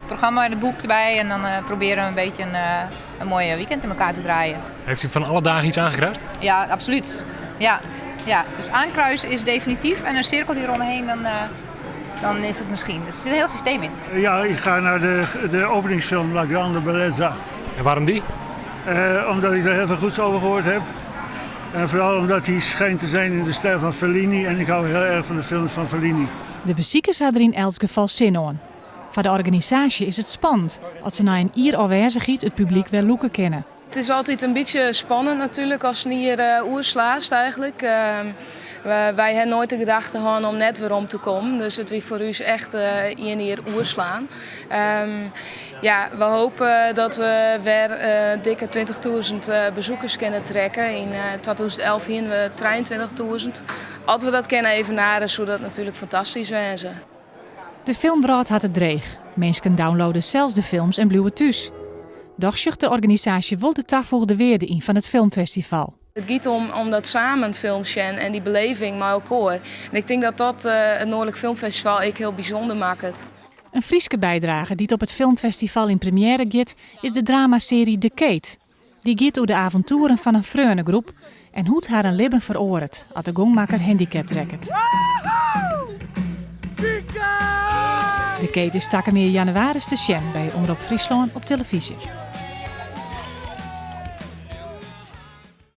Programma en het boek erbij en dan uh, proberen we een beetje een, uh, een mooie weekend in elkaar te draaien. Heeft u van alle dagen iets aangekruist? Ja, absoluut. Ja, ja. Dus aankruisen is definitief en een cirkel hieromheen, dan, uh, dan is het misschien. Dus er zit een heel systeem in. Ja, ik ga naar de, de openingsfilm La Grande Bellezza. En waarom die? Omdat ik er heel veel goeds over gehoord heb. En vooral omdat hij schijnt te zijn in de stijl van Fellini. En ik hou heel erg van de films van Fellini. De besikers ha der yn elts gefal sin oan. Foar de organisaasje is it spannend as se nei in jier ôfwêzichheid it publyk wer lûke kinne. Het is altijd een beetje spannend natuurlijk als je hier uh, oerslaast eigenlijk. Uh, wij hebben nooit de gedachte gehad om net weer om te komen. Dus het wie voor u echt uh, in hier oerslaan. Um, ja, we hopen dat we weer uh, dikke 20.000 bezoekers kunnen trekken. In 2011 hadden we 23.000. Als we dat kunnen evenaren, zou dat natuurlijk fantastisch zijn. De filmwrâld hat it dreech. Minsken downloade sels de films en bliuwe thús. Dochs sjocht de organisaasje wol de tafoegde wearde yn fan it filmfestival. Het gaat om, om dat samen filmsjen en die beleving met elkaar. En ik denk dat dat uh, het Noordelijk Filmfestival ik heel bijzonder maakt. In Fryske bydrage dy't op it filmfestival yn premjêre giet, is de dramasearje De Keet. Dy giet oer de avontoeren fan in freonegroep en hoe't harren libben feroaret as de gongmakker handikapt rekket. De Keet is takom jier jannewaris te sjen by Omrop Fryslân op telefyzje.